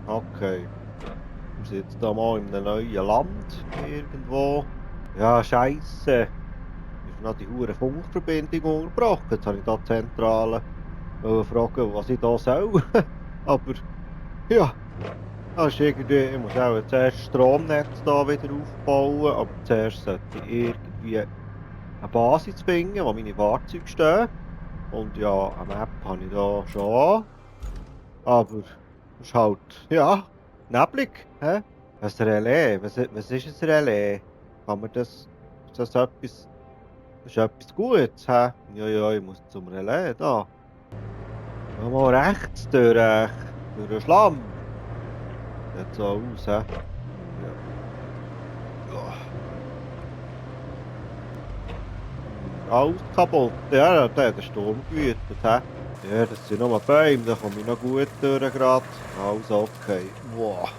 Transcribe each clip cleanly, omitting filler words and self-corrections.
Okay. Wir sind jetzt hier mal in einem neuen Land irgendwo. Ja, scheisse. Ist noch die hure Funkverbindung unterbrochen. Jetzt habe ich hier die Zentrale fragen, was ich da soll. Aber ja, das ist irgendwie, ich muss auch zuerst das Stromnetz da wieder aufbauen. Aber zuerst sollte ich irgendwie eine Basis finden, wo meine Fahrzeuge stehen. Und ja, eine Map habe ich da schon. Aber es ist halt, ja, neblig. Hä? Ein Relais, was ist ein Relais? Kann man ist das ist etwas Gutes, hä? Ja, ja, ich muss zum Relais da. Ja, mal rechts durch den Schlamm. Sieht so aus, hä? Ja. Ja. Alles kaputt. Ja, da hat der Sturm gewütet, hä? Ja, das sind nur Bäume, da komme ich noch gut durch gerade. Alles okay. Wow.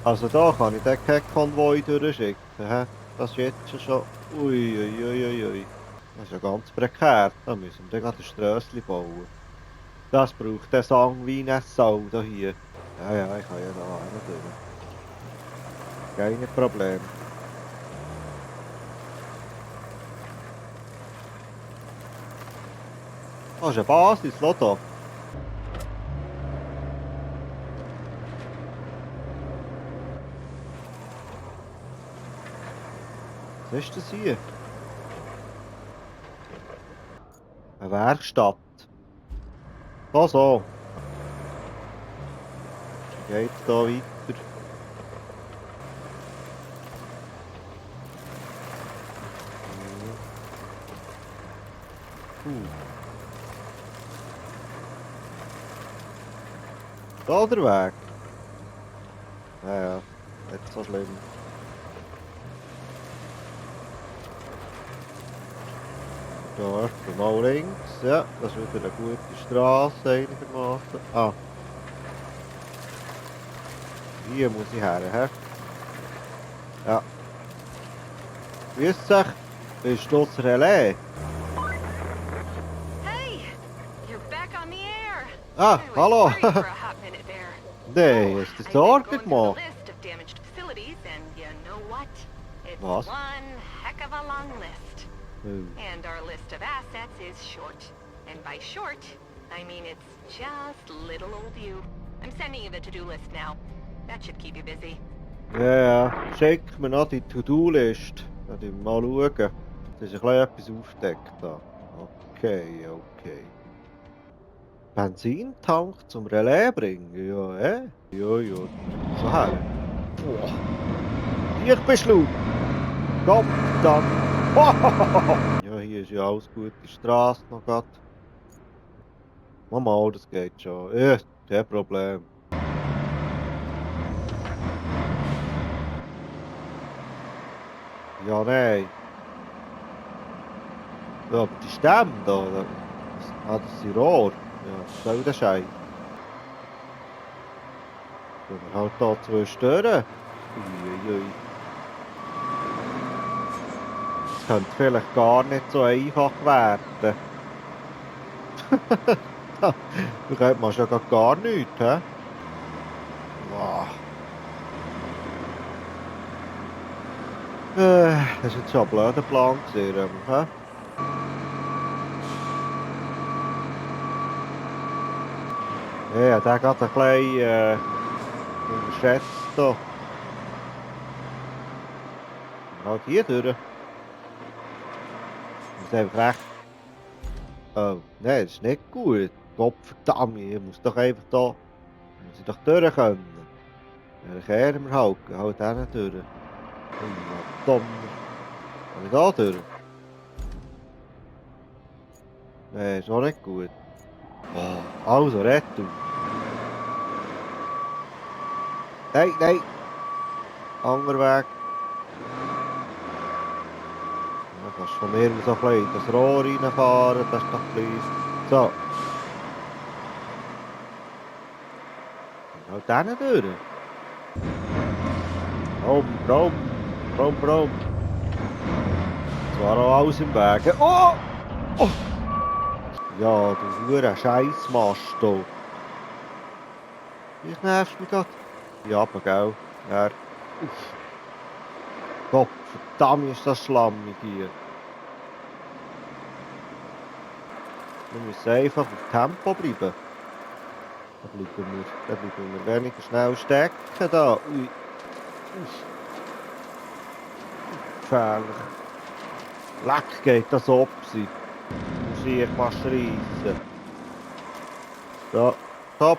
Also da kann ich den keinen Konvoi durchschicken, hä? Das ist jetzt schon... Ui, ui, ui, ui, ui. Das ist ja ganz prekär. Da müssen wir dann gerade ein Strössli bauen. Das braucht der Sang wie eine Sau da hier. Ja, ja, ich kann ja da rein durch. Keine Problem. Das ist eine Basis, Lotto. Was ist das hier? Eine Werkstatt. So, so. Wie geht's da weiter? Da der Weg. Ja, ja. Nicht so schlimm. Da ist mal links. Ja, das ist wieder eine gute Straße einigermaßen. Ah. Hier muss ich her, hä? Ja. Grüß dich. Bist du das Relais? Hey, you're back on the air. Ah, I was hallo. worried for a hot minute there. Nee, Oh, hast du I've been Sorge going through gemacht? the list of damaged facilities, and you know what? It's Was? one heck of a long list. Hm. And our list of assets is short. And by short, I mean it's just little old you. I'm sending you the to-do list now. That should keep you busy. Ja, ja. Schick mir noch die To-Do-List. Lass ich mal schauen. Das ist ein bisschen etwas aufgedeckt da. Okay, okay. Benzintank zum Relais bringen? Ja, Ja, ja. So her. Boah. Ich bin schlau. Komm, dann. Ja, hier ist ja alles gut. Die Straße noch grad. Mama, das geht schon. Ja, kein Problem. Ja, nein. Ja, aber die Stämme da, das sind Rohr. Ja, was soll der Scheiß? Können wir halt da zwei stören. Uiuiui. Das könnte vielleicht gar nicht so einfach werden. Da könnte man schon gar nichts, hä? Wow. Das war jetzt schon ein blöder Plan gewesen, hä? Ja, der geht ein bisschen unterschätzt hier. Halt hier durch. Das ist einfach recht. Oh, nein, das ist nicht gut. Gottverdammt, ich muss doch einfach da. Muss ich doch durch können. Ja, kehren wir halt. Halt hier durch. Oh, Donner. Kann ich da durch? Nein, ist auch nicht gut. Oh, also, retour. Nein, nein. Anderer Weg. Ja, kannst von mir so ein bisschen in das Rohr reinfahren, das ist doch klein. So. Halt dann durch. Braum. Das war auch alles im Weg. Oh! Oh! Ja, du hure Scheissmast hier. Ich nervst mich grad. Hier runter, gell? Ja. Uff. Gott, verdammt ist das schlammig hier. Wir müssen einfach auf Tempo bleiben. Da bleiben wir weniger schnell stecken da. Ui. Uff. Gefährlich. Leck geht das ab. Muss ich mal schreissen. So, top.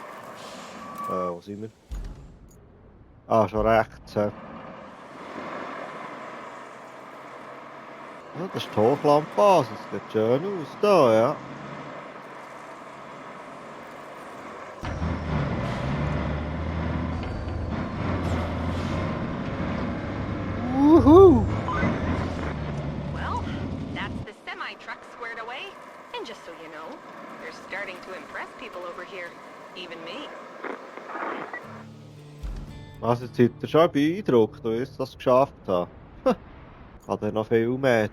Wo sind wir? Ah, schon rechts. Ja, das ist die Hochlandbasis. Das sieht schön aus da, ja. Woohoo! Well, that's the semi-truck squared away. And just so you know, you're starting to impress people over here. Even me. Also jetzt seid ihr schon beeindruckt, wie ich das geschafft habe. Ich habe dann noch viel mehr.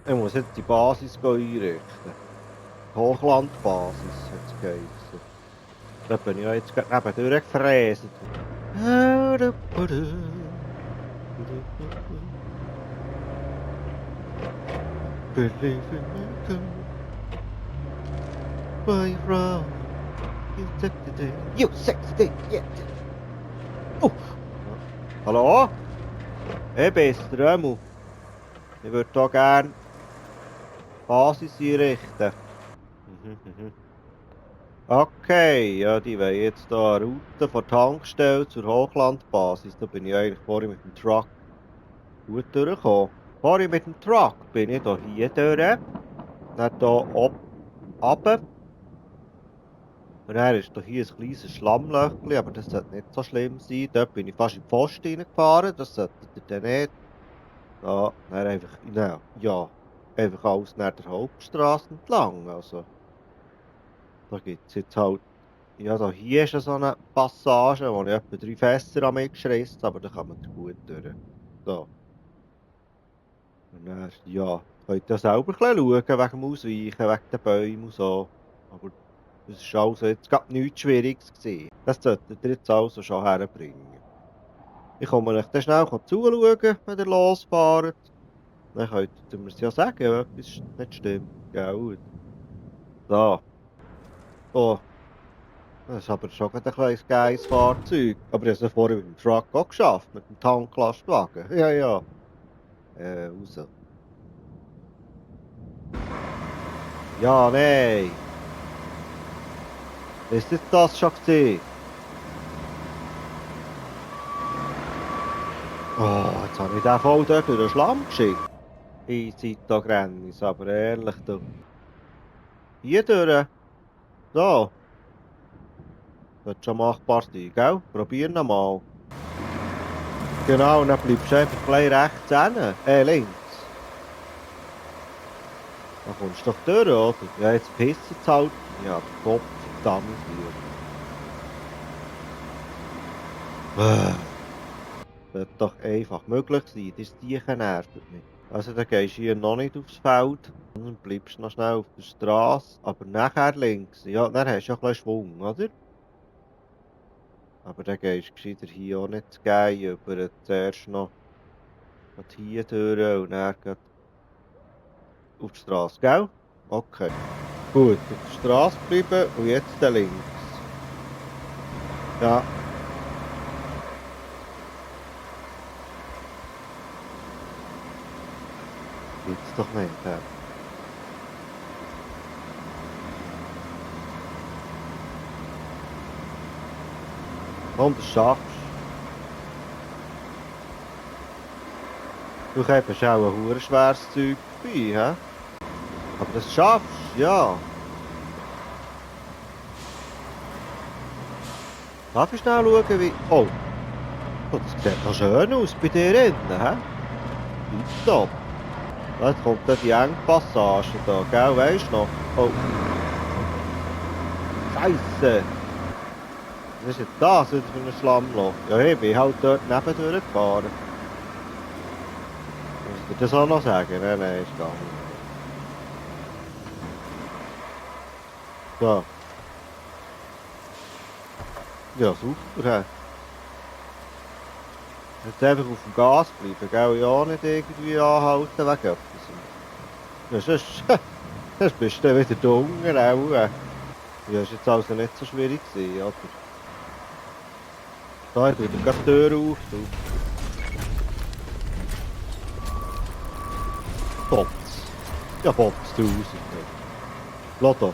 Ich muss jetzt die Basis einrichten. Hochlandbasis hat es geheißen. Da bin ich ja jetzt gerade nebendurch gefräst. Believe in miracle. Why wrong? You sexy thing. You sexy thing, yeah. Oh! Hallo? Hey, bester Römu. Ich würde hier gerne Basis einrichten. Okay, ja, die wollen jetzt hier eine Route von der Tankstelle zur Hochlandbasis. Da bin ich eigentlich vorhin mit dem Truck gut durchgekommen. Vorhin mit dem Truck bin ich hier durch. Dann hier runter. Und dann ist hier ein kleines Schlammlöchchen, aber das sollte nicht so schlimm sein. Dort bin ich fast in die Pfosten reingefahren, das sollte ihr dann nicht. Ja, dann einfach, ja, einfach alles nach der Hauptstraße entlang. Also, da gibt es jetzt halt, ja, da hier ist so eine Passage, wo ich etwa 3 Fässer an mich geschrissen, aber da kann man gut durch. So. Und dann, ja, könnt ihr selber ein bisschen schauen, wegen dem Ausweichen, wegen den Bäumen und so. Aber das war also jetzt gerade nichts Schwieriges gewesen. Das solltet ihr jetzt also schon herbringen. Ich komme euch dann schnell zuschauen, wenn ihr losfahrt. Dann könnt ihr mir ja sagen, wenn etwas nicht stimmt. Gell? So. Oh. Das ist aber schon ein kleines geiles Fahrzeug. Aber ich habe es ja vorher mit dem Truck auch geschafft, mit dem Tanklastwagen. Ja, ja. Raus. Ja, nein. Ist jetzt das schon gesehen? Oh, jetzt habe ich den voll dort durch den Schlamm geschickt. Ich Zeit da Grennis, aber ehrlich, du. Hier durch. So. Wird schon machbar sein, gell? Probier noch mal. Genau, und dann bleibst du einfach gleich rechts hin. Links. Dann kommst du doch durch, oder? Ja, jetzt pisst es halt. Ja, Gott verdammt hier. Wird doch einfach möglich sein, das Tierchen nervt mich. Also dann gehst du hier noch nicht aufs Feld, sondern bleibst noch schnell auf der Straße, aber nachher links. Ja, dann hast du ja ein bisschen Schwung, oder? Aber dann gehst du gescheiter hier auch nicht zu gehen, über zuerst noch hier durch und dann auf die Straße, gell? Okay. Gut, auf der Straße bleiben und jetzt links. Ja. Gibt's doch nicht, ja. Komm, das schaffst du. Du hast auch ein hure schweres Zeug dabei, hä? Aber das schaffst du, ja. Darf ich schnell schauen, wie... Oh, das sieht noch schön aus bei dir innen, hä? Top. Jetzt kommt da die Engpassage da, gell, weisst du noch? Oh. Scheisse. Was ist jetzt das wieder für ein Schlammloch? Ja, ich bin halt dort nebendurch gefahren. Muss ich dir das auch noch sagen? Nein, ist gegangen. So. Ja, super. Jetzt einfach auf dem Gas bleiben, gell? Ja, nicht irgendwie anhalten wegen etwas. Ja, sonst bist du dann wieder dunkel, auch. Ja, ist jetzt also nicht so schwierig gewesen, oder? Da, ich tue dir gerade die Tür auf, du. Botz. Ja, Botz, du raus. Lass da.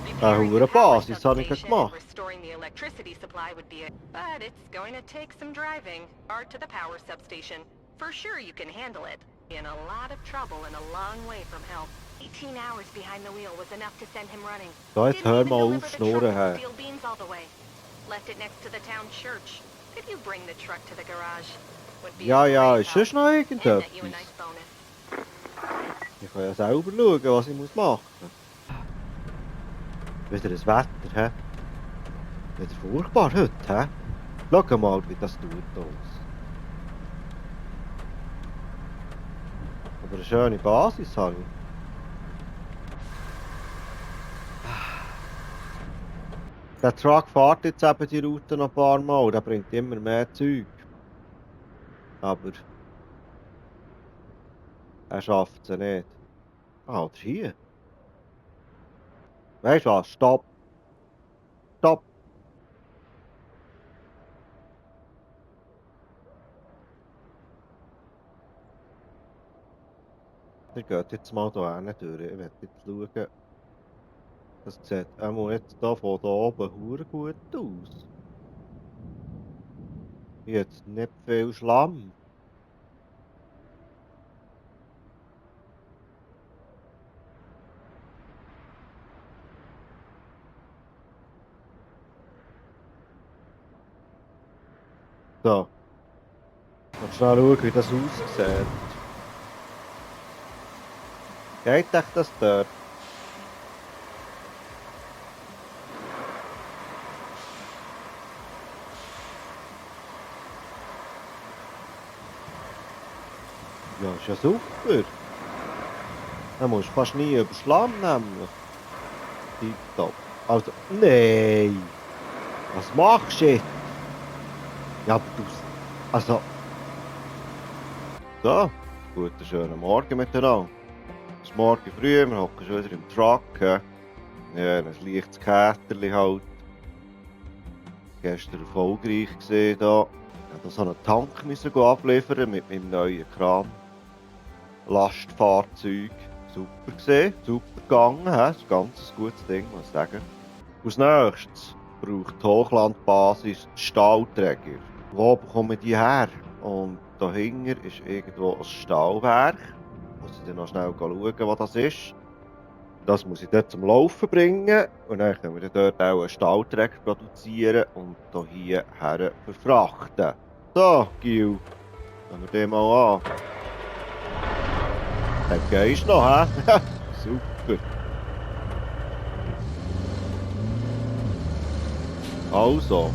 Repairing the hure power Basis habe ich substation gemacht. and restoring the electricity supply would be but it's going to take some driving. Or to the power substation. For sure you can handle it. In a lot of trouble and a long way from help. 18 hours behind the wheel was enough to send him running. So, jetzt Didn't hör even mal deliver auf, the schnurren, truck hä? with steel beams all the way. Left it next to the town church. Could you bring the truck to the garage? Would be Ja, a ja, great ist sonst noch help. And net you a irgendetwas? nice bonus. Ich kann ja selber schauen, was ich machen muss. Wieder das Wetter, hä? Wieder furchtbar heute, hä? Schau mal, wie das tut uns. Aber eine schöne Basis habe ich. Der Truck fährt jetzt eben die Route noch ein paar Mal, der bringt immer mehr Zeug. Aber er schafft es nicht. Ah, oder hier. Weißt du was? Stopp! Stopp! Der geht jetzt mal hier hin durch. Ich werde jetzt schauen. Das sieht einmal jetzt hier von da oben hure gut aus. Jetzt nicht viel Schlamm. So. Mal schnell schauen, wie das aussieht. Geht echt das dort? Ja, ist ja super. Dann musst du fast nie über Schlamm nehmen. Tipptopp. Also, nein! Was machst du jetzt? Ja, aber du... Also... So, guten schönen Morgen miteinander. Es ist morgen früh, wir hocken schon wieder im Truck. Ja, ein leichtes Käterli halt. Gestern erfolgreich gesehen hier. Ich musste so einen Tank müssen abliefern mit meinem neuen Kran. Lastfahrzeug. Super gesehen, super gegangen. Das ist ein ganz gutes Ding, muss ich sagen. Als nächstes braucht die Hochlandbasis Stahlträger. Wo bekommen die her? Und dahinter ist irgendwo ein Stahlwerk. Muss ich dann noch schnell schauen, was das ist. Das muss ich dort zum Laufen bringen. Und dann können wir dort auch einen Stahlträger produzieren und hierher verfrachten. So, Gil, schauen wir den mal an. Dann gehst du noch, hä? Super. Also.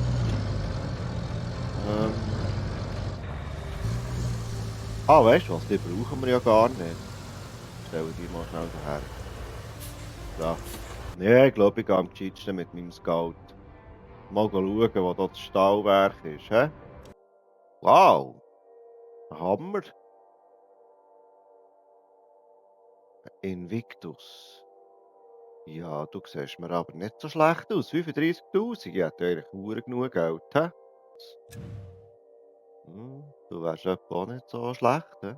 Weißt du was? Die brauchen wir ja gar nicht. Stellen die mal schnell daher. So. Ja, ich glaube, ich gehe am gescheitsten mit meinem Scout. Mal schauen, wo da das Stahlwerk ist, hä? Wow! Ein Hammer. Invictus. Ja, du siehst mir aber nicht so schlecht aus. 35'000, ich hätte eigentlich verdammt genug Geld, hä? Du wärst etwa auch nicht so schlecht, hä?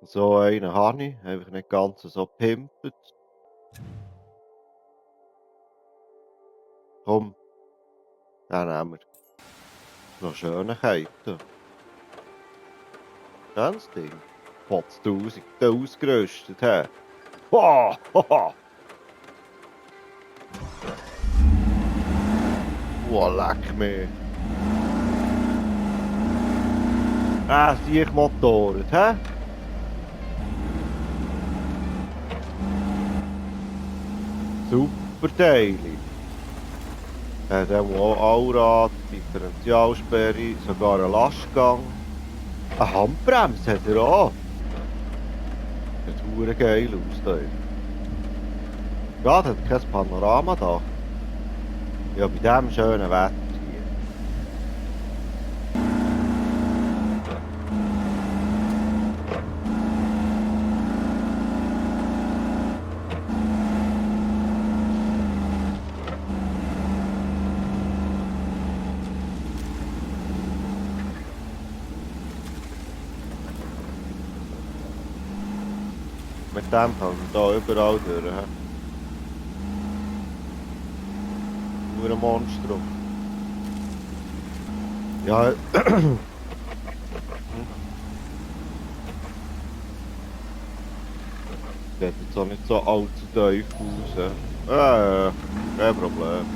So einen habe ich, einfach nicht ganz so pimpet. Komm, den nehmen wir. Noch Schönheiten. Das Ding. Potz 1000, ausgerüstet, hä? Wow, haha! Wow, leck mich! Sehe ich Motoren, hä? Super Teile. Hat auch Allrad, Differentialsperre, sogar einen Lastgang. Eine Handbremse hat er auch. Sieht verdammt geil aus. Ja, der hat kein Panoramadach. Ja, bei diesem schönen Wetter hier. Mit dem kann man da überall durch. He? Nur ein Monstrum. Ja. Geht jetzt auch nicht so allzu tief raus. Kein Problem.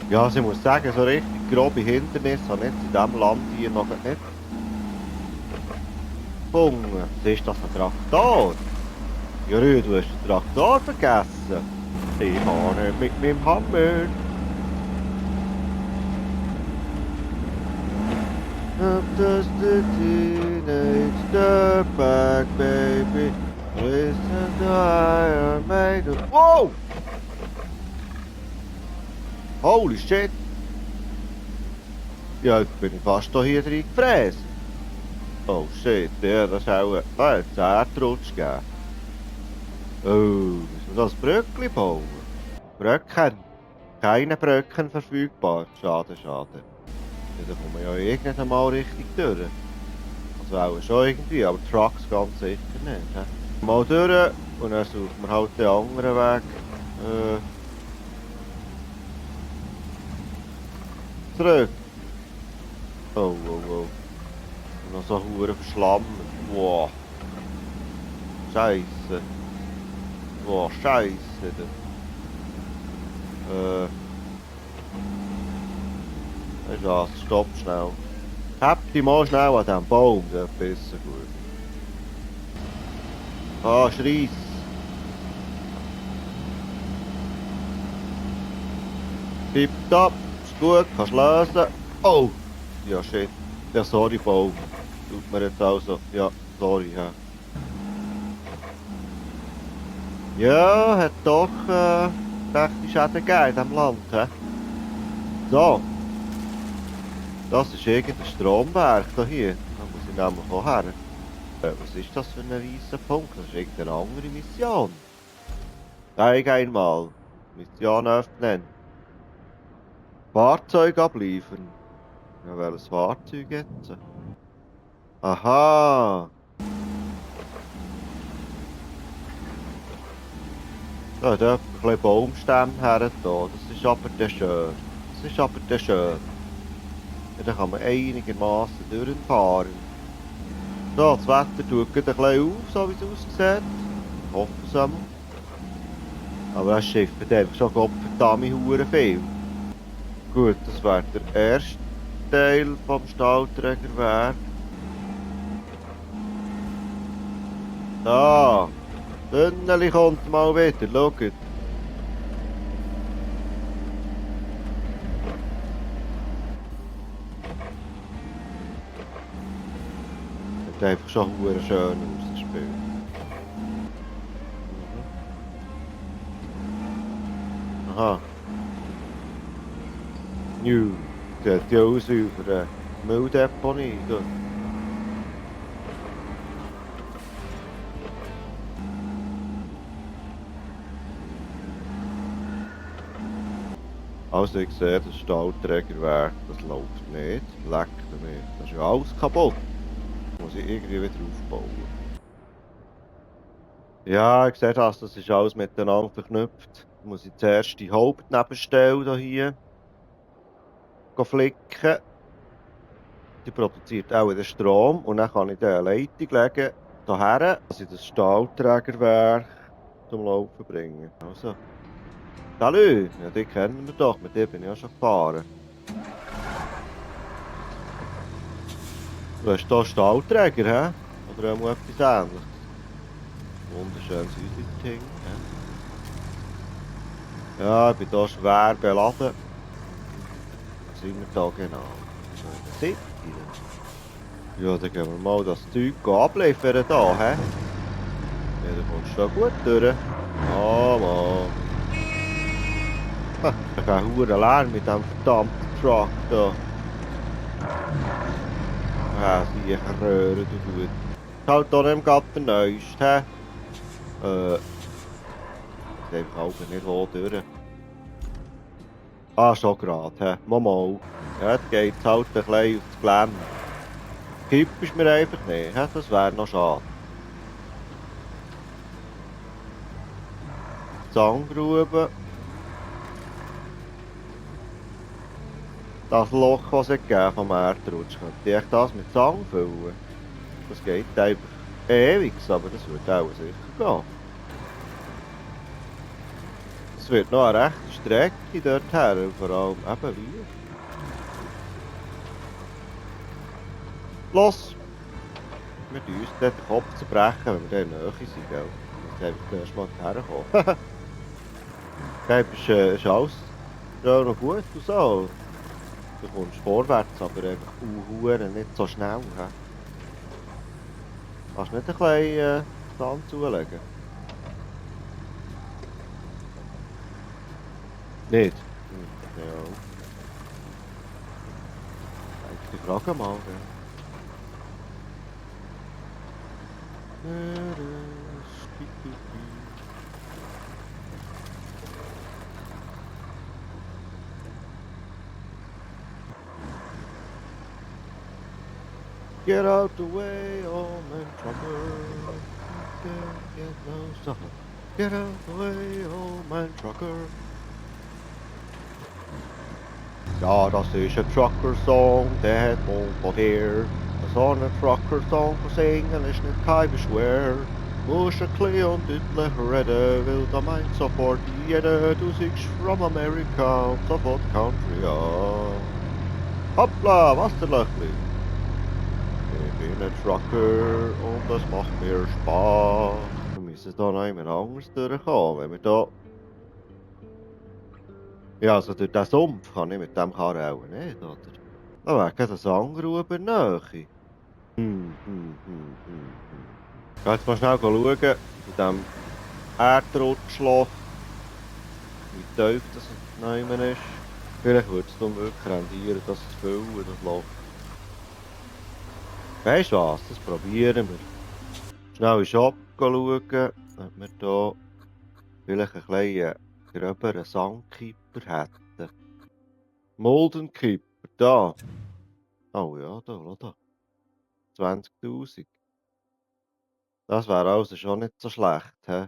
Ja, also ich muss sagen, so richtig grobe Hindernisse habe ich jetzt in diesem Land hier noch nicht gefunden. Was ist das, ein Traktor? Ja, Rü, du hast den Traktor vergessen. Ich fahre nicht mit meinem Hammer. Up does the teenage dirtbag baby. Listen to Iron Maiden. Wow! Holy shit! Ja, jetzt bin ich fast hier drin gefräst. Oh shit, ja, das ist auch ein Erdrutsch gegeben. Oh, müssen wir das Bröckli bauen? Bröcken? Keine Bröcken verfügbar. Schade, schade. Ja, da kommen wir ja irgendwann mal richtig durch. Also auch schon irgendwie, aber Trucks ganz sicher nicht. He? Mal durch und dann suchen wir halt den anderen Weg. Zurück. Oh, oh, oh. Und noch so hure verschlammt. Wow. Scheisse. Wow, Scheisse. Weißt du was, stopp schnell. Heb dich mal schnell an diesem Baum, das ist besser gut. Ah, schreiss. Tipptopp, ist gut, kannst lösen. Oh! Ja, shit. Ja, sorry, Baum. Tut mir jetzt also. Ja, sorry, ja. Ja, hat doch rechte Schäden gegeben in diesem Land, he? So. Das ist irgendein Stromberg hier. Da muss ich nämlich auch her. Was ist das für ein weißer Punkt? Das ist irgendeine andere Mission. Zeig einmal. Mission öffnen. Fahrzeug abliefern. Ja, welches Fahrzeug jetzt? Aha. Da hat jemand ein bisschen Baumstämme her da. Das ist aber der schön. Das ist aber der schön. Ja, da kann man einigermaßen durchfahren. So, das Wetter tut gerade ein bisschen auf, so wie es aussieht. Ich hoffe es einmal. Aber das Schiff hat einfach schon gottverdammt hure viel. Gut, das wäre der erste Teil vom Stahlträgerwerk. Da! Dünneli kommt mal wieder, schaut. Sieht einfach schon hure schön aus, das Spiel. Aha. New. Sieht ja aus wie auf einer Mülldeponie. Da. Also ich sehe, das Stahlträgerwerk, das läuft nicht. Leckt mir. Das ist ja alles kaputt. Muss ich irgendwie wieder aufbauen. Ja, ich sehe das ist alles miteinander verknüpft. Muss ich zuerst die Hauptnebenstelle hier flicken. Die produziert auch den Strom und dann kann ich eine Leitung legen hierher, dass ich das Stahlträgerwerk zum Laufen bringe. Also, Salü, ja, die kennen wir doch, mit dem bin ich ja schon gefahren. Du hast hier Stahlträger, hä? Oder auch etwas ähnliches? Wunderschönes Häuschen. Ja, ich bin hier schwer beladen. Was sind wir da genau? City. Ja, dann gehen wir mal das Zeug abliefern hier, hä? Ja, da kommst du da gut durch. Ah, Mann. Ich habe einen Lärm mit diesem verdammten Truck da. Ja, sie Röhre, du gut. Ist halt auch nicht gerade der Neueste, hä? Ich weiß einfach auch nicht wo durch. Ah, schon gerade, hä? Mal. Ja, jetzt geht's halt ein bisschen aufs Gelände. Kippst mir einfach nicht, hä? Das wäre noch schade. Zanggrube. Das Loch, das es gegeben vom Erdrutsch, könnte ich das mit Sand füllen? Das geht einfach ewig, aber das würde auch sicher gehen. Es wird noch eine rechte Strecke dorthin, vor allem eben wie. Los! Wir tun uns dort den Kopf zerbrechen, wenn wir in der Nähe sind, gell? Jetzt haben wir erst mal herkommen. Ist alles ja, noch gut und so. Du kommst vorwärts, aber einfach nicht so schnell. He? Kannst du nicht ein bisschen Sand zulegen? Nicht? Ja. Ich frage mal. Get out the way, old man trucker. Get no supper. Get out the way, old man trucker. Ja, das ist ein Trucker-Song, der hat Mund her. So einen Trucker-Song zu singen ist nicht kein Beschwer. Musst ein bisschen und deutlich reden, weil da meint sofort jeder, du siehst from America und sofort Country an. Hoppla, was der Löchli? Ich bin ein Trucker und das macht mir Spaß. Wir müssen da noch jemand anderes durchkommen, wenn wir da... Ja, also durch den Sumpf kann ich mit dem Karren auch nicht, oder? Da wäre keine Sandgrube in der Nähe. Ich gehe jetzt mal schnell schauen, in diesem Erdrutschloch, wie tief das neu ist. Vielleicht würde es dann wirklich rendieren, das zu füllen, das Loch. Weißt du was, das probieren wir. Schnell in den Shop schauen, ob wir hier vielleicht ein bisschen gröberen Sandkipper hätten. Moldenkipper, da. Oh ja, da. 20.000. Das wäre also schon nicht so schlecht, hä?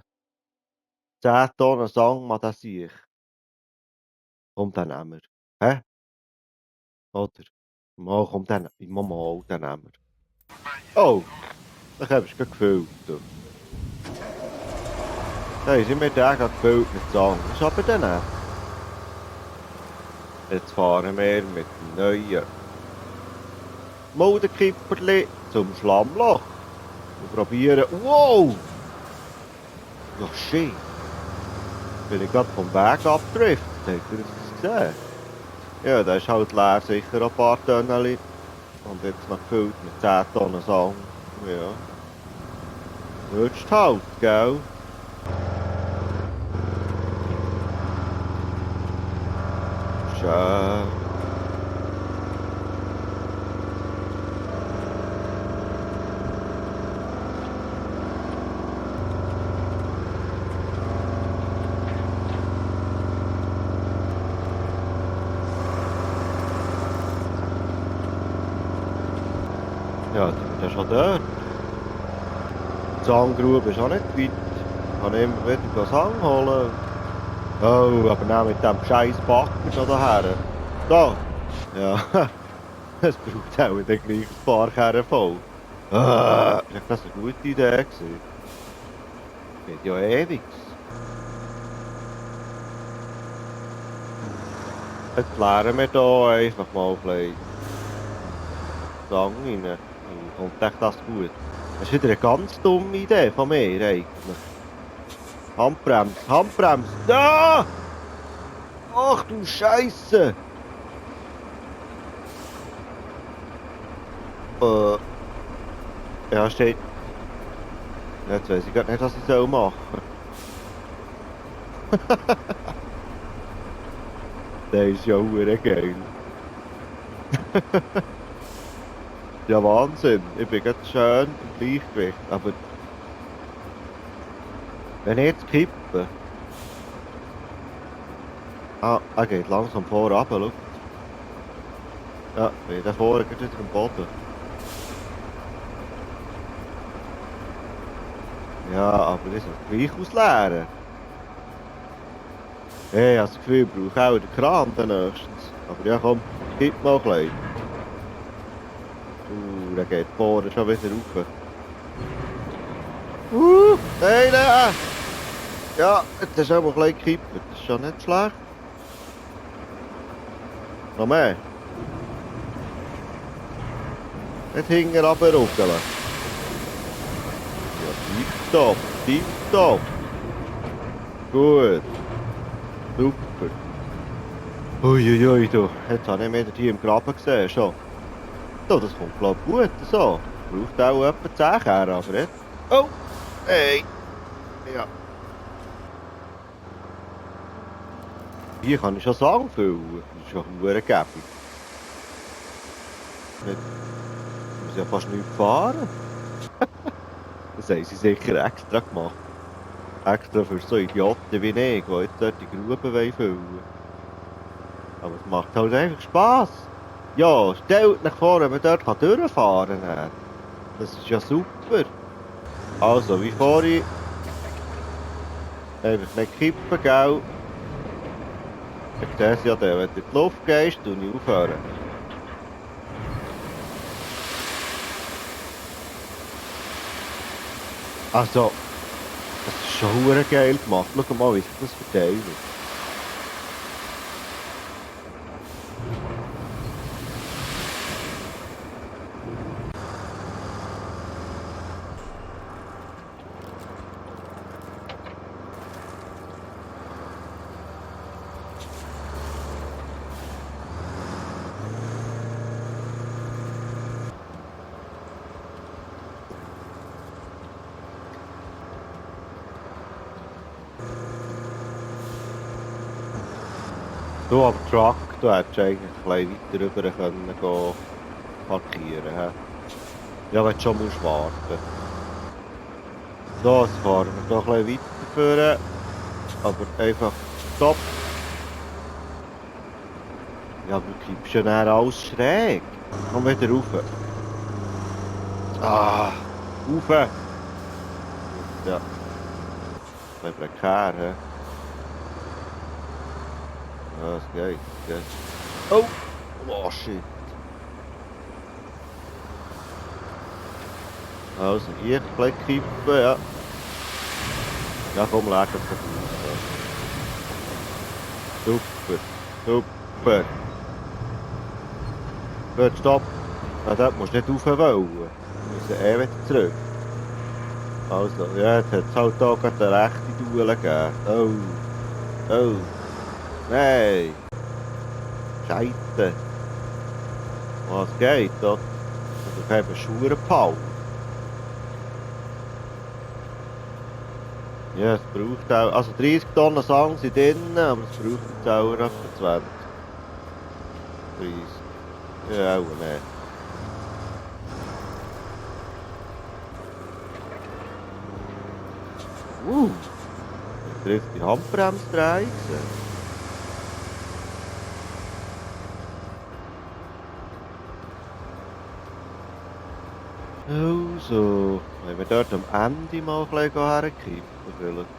10 Tonnen Sand, man das sehe ich. Komm, dann nehmen wir. Hä? Oder? Mal, komm, dann nehmen wir. Oh, das habe ich gerade gefüllt. Du. Da sind wir den gefüllt mit Sand. Was ist aber dann? Jetzt fahren wir mit dem neuen Moldenkipperli zum Schlammloch. Und probieren. Wow! Ja, shit. Bin ich gerade vom Weg abgedriftet. Habt ihr das gesehen? Ja, da ist halt leer, sicher ein paar Tonnen. Und jetzt noch gefüllt mit 10 Tonnen Sand. Ja. Würdest halt, gell? Schön. Ja, die sind ja schon dort. Die Sandgrube ist auch nicht weit. Ich kann immer wieder Sand holen. Oh, aber dann mit dem scheiß Backer noch daher. Da! Ja, es braucht auch wieder gleich ein paar Kerren voll. Ist das eine gute Idee gewesen? Geht ja ewig. Jetzt leeren wir hier einfach mal ein bisschen Sand rein. Dann kommt echt das gut. Das ist wieder eine ganz dumme Idee von mir eigentlich. Handbremse. Da! Ach du Scheiße! Ja, steht. Jetzt weiß ich gar nicht, was ich machen soll. Der ist ja hure geil. Ja, Wahnsinn. Ich bin ganz schön im Gleichgewicht. Aber wenn ich jetzt kippe. Ah, er geht langsam vorab, schau. Ja, bin da vorne geht wieder am Boden. Ja, aber ich soll gleich ausleeren. Hey, ich habe das Gefühl, ich brauche auch den Kran dann nächstens. Aber ja, komm, gib mal ein bisschen. Der geht vorne schon wieder rauf. Nein, nein! Ja, jetzt ist auch mal ein bisschen gekippt. Das ist schon nicht schlecht. Noch mehr. Nicht hinten runterruckeln. Ja, tipptopp, tipptopp. Gut. Super. Uiuiui, du. Jetzt habe ich mich hier im Graben gesehen schon. So, das kommt glaube ich gut so. Braucht auch etwa 10 Kehren, aber jetzt. Oh! Hey! Ja. Hier kann ich schon Sang füllen. Das ist schon verdammt gäbig. Ich muss ja fast nicht fahren. Das haben sie sicher extra gemacht. Extra für so Idioten wie ich, die jetzt dort die Gruben füllen wollen. Aber es macht halt einfach Spass. Ja, stellt euch vor, wenn man dort durchfahren kann. Das ist ja super. Also, wie vorhin. Einfach nicht kippen, gell? Ich sehe es ja dann, wenn du in die Luft gehst, tue ich aufhören. Also, das ist schon verdammt geil gemacht. Schau mal, wie sich das verteilt. Du, aber Truck, du hättest eigentlich ein bisschen weiter rüber können gehen, parkieren. He? Ja, wenn du schon musst warten. So, jetzt fahren wir noch ein bisschen weiter führen. Aber einfach stopp. Ja, aber du kippst ja dann alles schräg. Komm wieder rauf. Ah, rauf. Ja. Das ist prekär, he? Ja, es geht, es geht. Oh! Oh, shit. Also, hier ein bisschen kippen, ja. Ja, komm, leg es doch aus. Super, super. Gut, stopp. Ja, dort musst du nicht rauf wollen. Wir müssen wieder zurück. Also, ja, jetzt hat es halt hier gerade eine rechte Duelle gegeben. Oh, oh. Nein! Scheisse! Was geht da? Ich habe Schuhenpau. Ja, es braucht auch. Also 30 Tonnen Sang sind drin, aber es braucht jetzt auch etwa 20. 30. Ja, auch nicht. Ich trifft die Handbremse drehen. Also, wenn wir dort am Ende mal ein bisschen herkippen, vielleicht.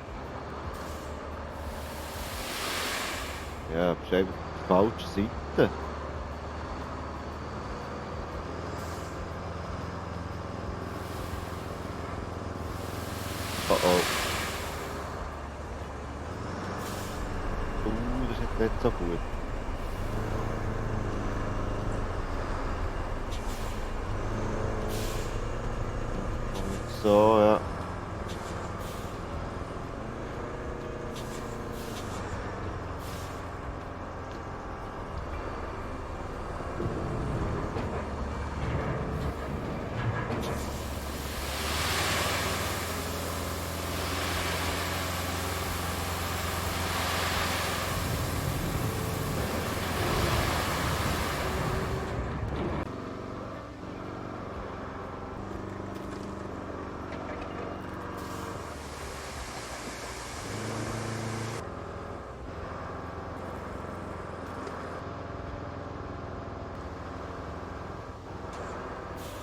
Ja, das ist einfach die falsche Seite. Oh oh. Das ist jetzt nicht so gut. So, ja.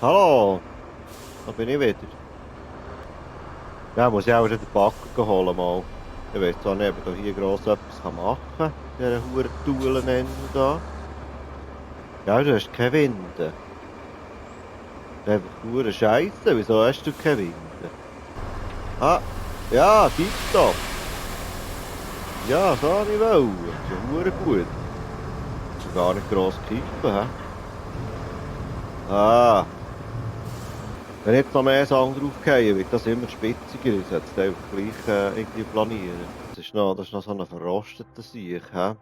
Hallo, da bin ich wieder. Ja, muss ich auch wieder den Backen holen mal. Ich weiß zwar nicht, ob ich hier gross etwas machen kann, diese Huren nennen da. Ja, du hast keine Winde. Das ist einfach Huren Scheisse, wieso hast du keine Winde? Ah, ja, tipptopp. Ja, so habe ich wollen. Das ist ja Huren gut. Das ist gar nicht gross kippen, hä? Ah. Wenn jetzt noch mehr Sachen draufgehen, wird das immer spitziger. Ich sollte es einfach gleich irgendwie planieren. Das ist noch so ein verrosteter Sieg, hä?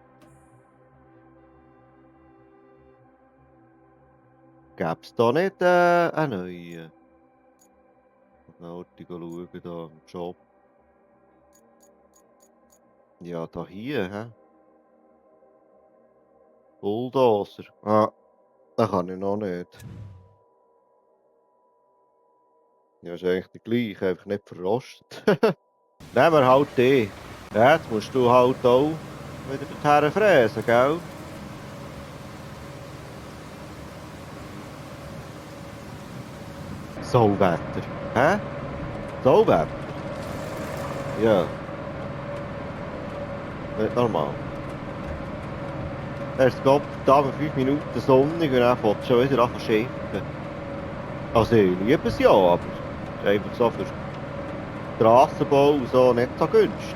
Gäbe es da nicht einen neuen? Mal schauen, da im Job. Ja, da hier, hä? Bulldozer. Ah, den kann ich noch nicht. Ja, ist eigentlich der gleiche, einfach nicht verrostet. Nehmen wir halt den. Ja, jetzt musst du halt auch wieder dorthin fräsen, gell? Sauwetter. Hä? Sauwetter? Ja, nicht normal. Erst Gott, da mit 5 Minuten sonnig und dann fängt es schon wieder an zu schiffen. Also ich liebe es ja, aber es ist einfach so für Strassenbau und so nicht so günstig.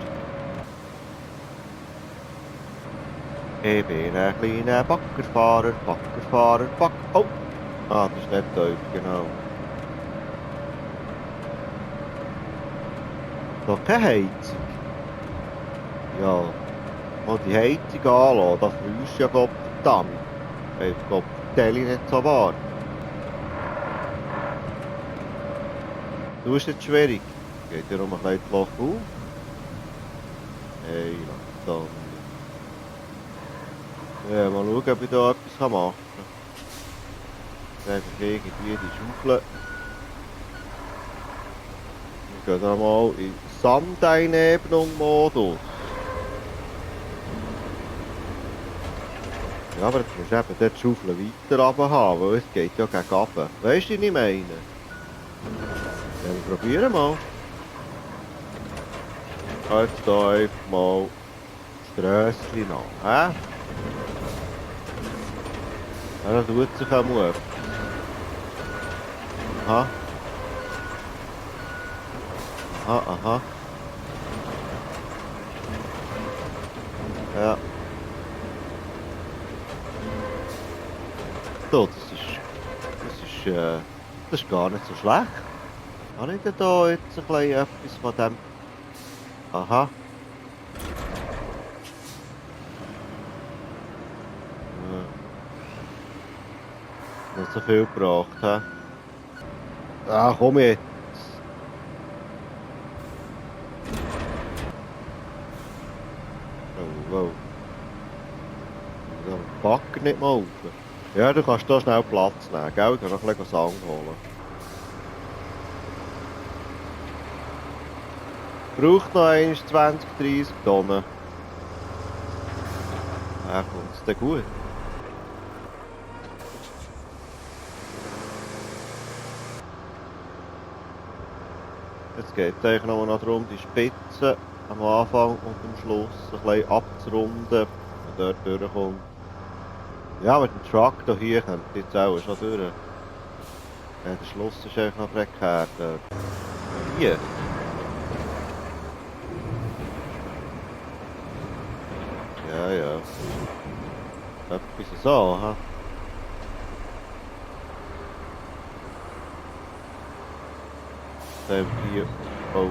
Ich bin ein kleiner Baggerfahrer. Oh! Ah, das ist nicht tief, genau. Da keine Heizung. Ja, mal die Heizung anlassen, da frühst ja Gott verdammt. Weil Gott die Tele nicht so warm. Du ist jetzt schwierig. Geht ja um ein kleines Loch auf. Hey, dann. Ja, mal schauen, ob ich da etwas machen kann. Einfach irgendwie die Schaufel. Wir gehen da mal in Sandeinebnung-Modus. Ja, aber jetzt musst du eben dort die Schaufel weiter runter haben, weil es geht ja gegen runter. Weißt du, was ich meine? Ja, wir probieren mal. Jetzt hier einfach mal das Strösschen an. Hä? Ja, da tut sich auch mal etwas. Aha. Aha. Ja. So, das ist gar nicht so schlecht. Habe ich denn da jetzt ein bisschen etwas von dem... Aha. Ja. Nicht so viel gebracht, hä? Ah, komm jetzt. Oh, wow. Ich pack nicht mal auf. Ja, du kannst hier schnell Platz nehmen, gell? Ich kann noch ein bisschen Sand holen. Braucht noch einmal 20, 30 Tonnen. Ja, kommt es denn gut? Jetzt geht es eigentlich nur noch darum, die Spitze am Anfang und am Schluss ein bisschen abzurunden, wenn man dort durchkommt. Ja, mit dem Truck hier kommt jetzt auch schon durch. Ja, der Schluss ist einfach noch prekär dort. Hier. Ja. Etwas so, ha? Dann hier. Oh.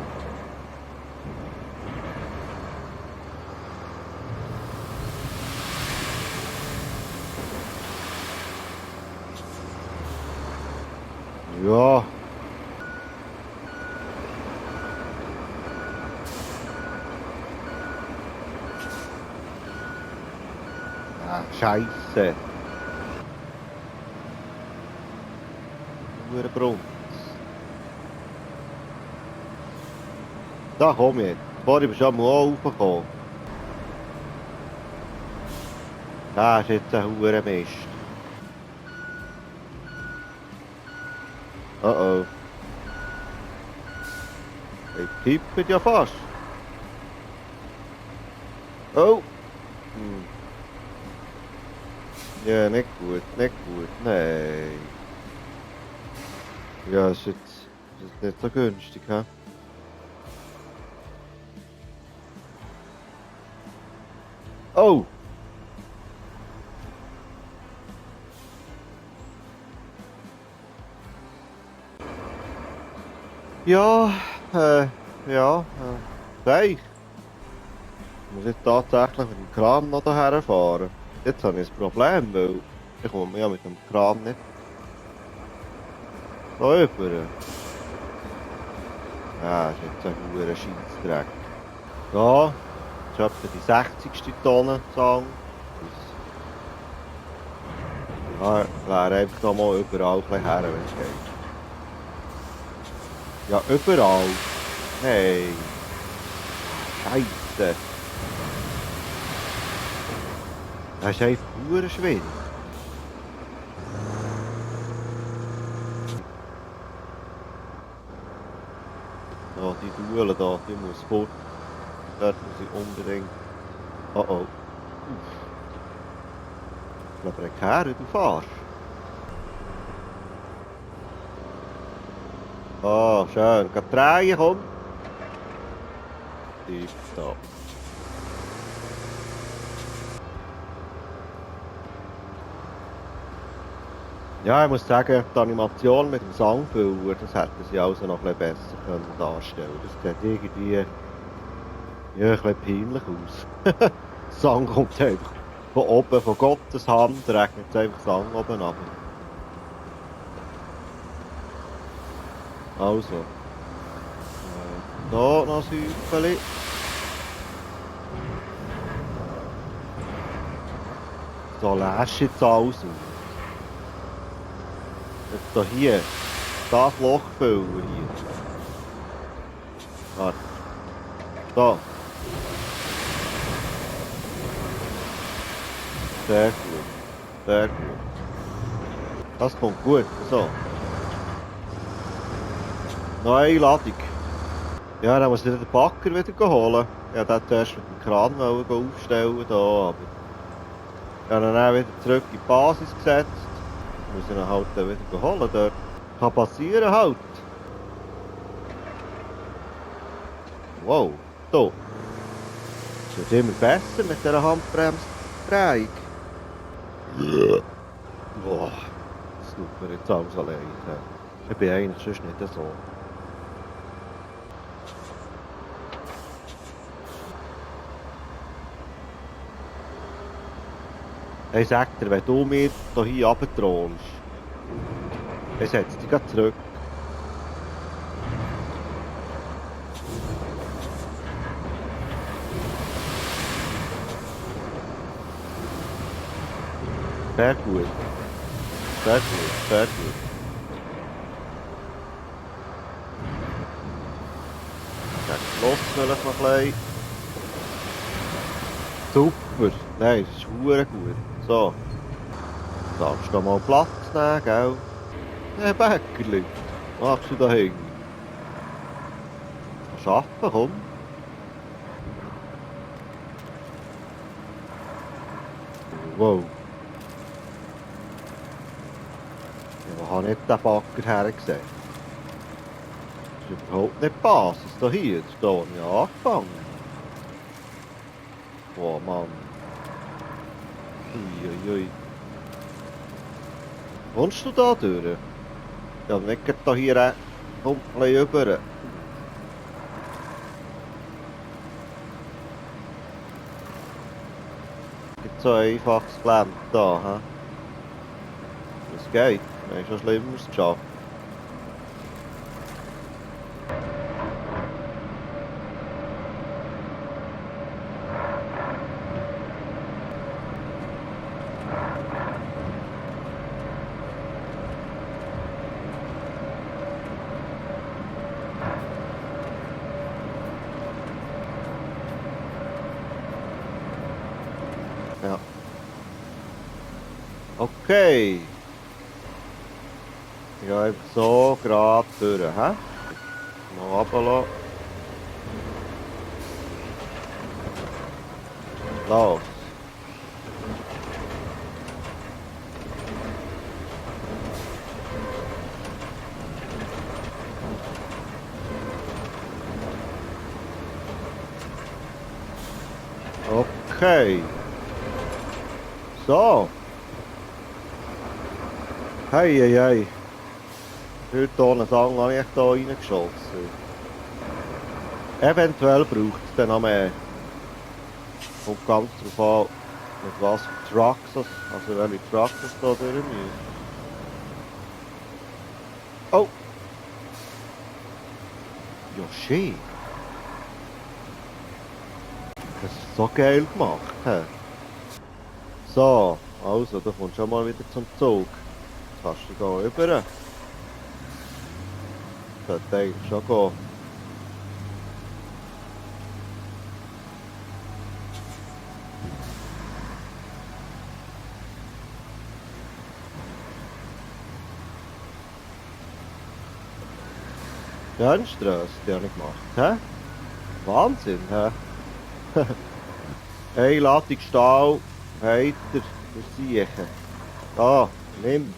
Ja. Ah, Scheisse. Nur Brunz. Da komm jetzt. Vorhin bist du schon mal raufgekommen. Das ist jetzt ein Hurenmist. Oh oh. Ich kippe ja fast. Oh! Hm. Ja, nicht gut, nicht gut. Nein. Ja, ist nicht so günstig, hä? Oh! Ja, Seich. Ich muss jetzt tatsächlich mit dem Kran noch daher fahren. Jetzt habe ich ein Problem, weil ich komme ja mit dem Kran nicht so rüber. Ja, das ist jetzt ein hoher Scheissdreck. Ja, das ist etwa die 60. Tonnenzahl. Das wäre einfach noch mal überall ein bisschen her, wenn es geht. Ja, überall. Hey. Scheisse. Das ist einfach hure schwierig. Ja, die Duelle da, die muss fort. Dort muss ich unbedingt... Oh oh. Ich glaube, Kerl, du fährst. Oh, schön. Geh drehen, komm. Tipptopp. Ja, ich muss sagen, die Animation mit dem Sangfüller, das hätten sie also noch ein bisschen besser können darstellen. Das sieht irgendwie ja, ein bisschen peinlich aus. Der Sang kommt einfach von oben, von Gottes Hand, regnet es einfach Sang oben runter. Also. Da noch ein Säufeli. So lässt jetzt alles aus. Jetzt hier, das Loch füllen hier. Warte. Da. Sehr gut. Sehr gut. Das kommt gut. So. Noch eine Ladung. Ja, dann muss ich den Backer wieder holen. Ich wollte den zuerst mit dem Kran aufstellen, da, aber ich habe ihn dann wieder zurück in die Basis gesetzt. Muss ich ihn halt dann wieder holen dort. Kann passieren halt. Wow, da. Es wird immer besser mit dieser Handbremsdrehung. Boah, das tut mir jetzt alles allein. Ich bin eigentlich sonst nicht so. Ich sag dir, wenn du mir hier runtertrollst, dann setzt dich gleich zurück. Sehr gut. Sehr gut, sehr gut. Jetzt los vielleicht noch ein bisschen. Super. Nein, das ist verdammt gut. So. Darfst du mal Platz nehmen, gell? Hey Bäckerli, was machst du da hinten? Arbeiten, komm. Wow. Ich habe nicht den Backer hergesehen. Das ist überhaupt nicht die Basis da hier. Da habe ich angefangen. Oh Mann. Uiuiui. Kommst du da durch? Ja, nicht da hier kommt ein bisschen rüber. Nicht so einfaches Gelände da, hä? Das geht. Wir haben schon Schlimmeres geschafft. Ja. Okay. Ja, einfach so gerade durch, hä? Mal runterlassen. Los. Okay. So. Hey, hey, hey. Wie viele Tonnen Sang habe ich da reingeschossen? Eventuell braucht es dann noch mehr. Kommt ganz drauf an, mit was für Trucks, also welche Trucks es da durch müssen. Oh! Ja, schön. Das ist so geil gemacht. He. So, also, da kommst du schon mal wieder zum Zug. Jetzt kannst du hier rüber. Sollte eigentlich schon gehen. Rennstrasse, die habe ich gemacht. Hä? Wahnsinn, hä? Hey, Ladung Stahl, weiter, wir siechen. Da, nimm.